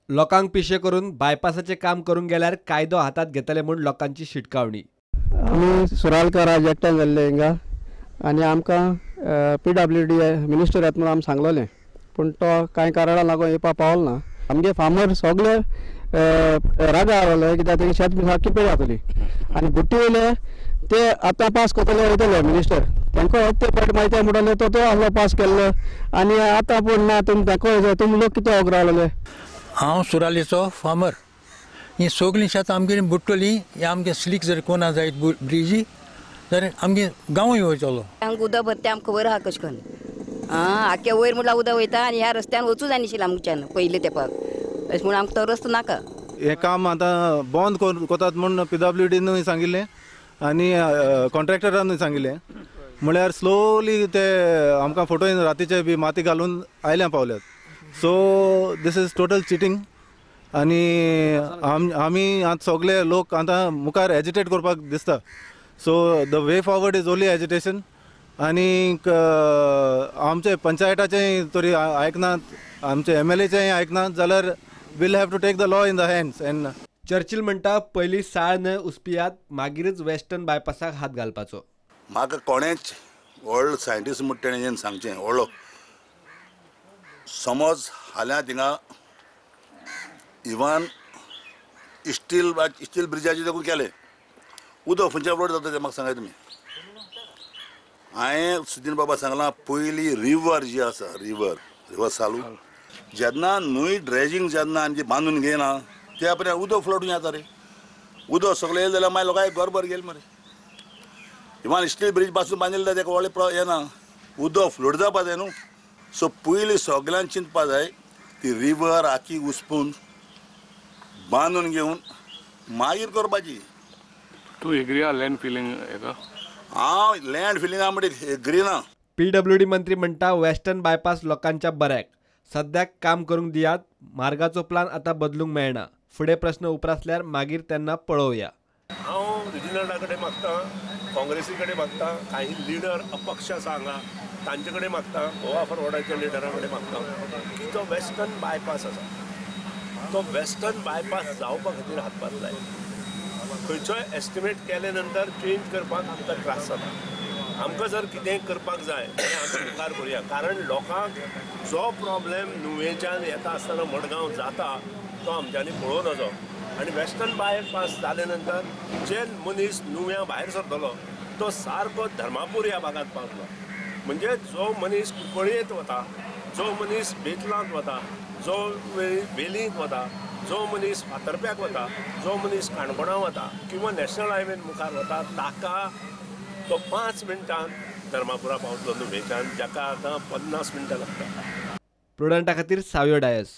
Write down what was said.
लोकांक पिशे करून बायपासाचें काम करूंक गेल्यार कायदो हातांत घेतले म्हूण लोकांची शिटकावणी. आमी सुरालकार आज एकठांय जाल्ले हिंगा आनी आमकां PWD minister येता म्हणून आमी सांगलोलें, पूण तो कांय कारणां लागून येवपा पावलो ना. आमगे फार्मर सगळे रागा आसले कित्याक तेंगे शेत सारकी पेड जातली आनी बुट्टी वयले ते आतां पास करतले वयतले मिनिस्टर, तांकां ते पट माहिती म्हणले तो तो आहलो पास केल्लो आनी आतां पूण ना. तुमी तांकां तुमी लोक कितें ओगरो आहले. हांव सुरालेचो फार्मर. ही सगळीं शेतां आमगेली बुडटलीं. हे आमगे स्लीक जर कोना जायत ब्रिजी जाल्यार आमगे गांवूय वयतलो. आमकां उदक भरता आमकां खबर आहा कशें करून. आं आख्या वयर म्हटल्यार उदक वयता आनी ह्या रस्त्यान वचूं जाय आशिल्लें आमच्यान पयलीं तेंपाक, अशें म्हूण आमकां तो रस्तो नाका. हें काम आतां बंद करतात म्हूण PWDनूय सांगिल्लें आनी कॉन्ट्रॅक्टरानूय सांगिल्लें. म्हळ्यार स्लोली ते आमकां फोटो रातीचे बी माती घालून आयल्या पावल्यात. So this is total cheating आनी आमी आतां सगळे लोक आतां मुखार एजिटेट करपाक दिसता. So the way forward is only agitation. आनी आमचे पंचायताचें तरी आयकनात, आमचे MLAचेंय आयकनात जाल्यार we'll have to take the law in the hands. And Churchill म्हणटा पयलीं साळ न्हंय उसपियात, मागीरच वेस्टर्न बायपासाक हात घालपाचो. म्हाका कोणेच व्हडलो सायंटिस्ट म्हणटा तेणें सांगचें व्हडलो समज हाल्यां थिंगा इवन स्टील स्टील ब्रिजाचेर देखून केलें उदक खंयच्या फ्लोट जाता तें म्हाका सांगाय तुमी. हांवें सुदीन बाबा सांगलां पयलीं रिवर जी आसा रिवर रिवर सालू जेन्ना न्हंय ड्रेजींग जेन्ना आमची बांदून घेयना त्या पर्यंत उदक फ्लोटून येता रे. उदक सगळें येयलें जाल्यार मागीर लोकांक घरभर गेले मरे. इवन स्टील ब्रीज पासून बांदिल्ले तेका व्हडलें येना, उदक फ्लोट जावपा जाय न्हू. सो पयलीं सगळ्यांक चिंतपा जाय ती रिवर आखी उसपून बांदून घेवन मागीर करपाची. तूं एग्री आहा लँड फिलिंग हेका? हांव लँड फिलिंगा म्हणजे एग्री ना. PWD मंत्री म्हणटा वेस्टर्न बायपास लोकांच्या बऱ्याक, सद्याक काम करूंक दियात. मार्गाचो प्लान आतां बदलूंक मेळना. फुडें प्रस्न उप्रासल्यार मागीर तेन्ना पळोवया. हांव रिजिनल्डा कडेन मागता, काँग्रेसी कडेन मागता, काही लिडर अपक्ष आसा हांगा तांचे कडेन मागता, गोवा फॉरवर्डाच्या लिडरा कडेन मागता की तो वेस्टर्न बायपास आसा तो वेस्टर्न बायपास जावपा खातीर हातभार लाय. खंयचोय एस्टिमेट केले नंतर चेंज करपाक आमकां त्रास जाता. आमकां जर कितेंय करपाक जाय जाल्यार आमी मुखार करुया, कारण लोकांक जो प्रॉब्लेम नुवेंच्यान येता आसतना मडगांव जाता तो आमच्यांनी पळोवं नजो. आनी वेस्टर्न बायपास जाले नंतर जे मनीस नुव्या भायर सरतलो तो सारको धर्मापूर ह्या भागांत पावतलो. म्हणजे जो मनीस कुंकळयेंत वता, जो मनीस बेतलांत वता, जो वेलींत वता, जो मनीस फातर्प्याक वता, जो मनीस काणकोणा वता किंवा नॅशनल हायवेन मुखार वता ताका तो 5 मिनटान धर्मापुरा पावतलो नुवेंच्यान, जाका आतां 50 मिनटां लागता. प्रुडंटा खातीर सावियो डायस.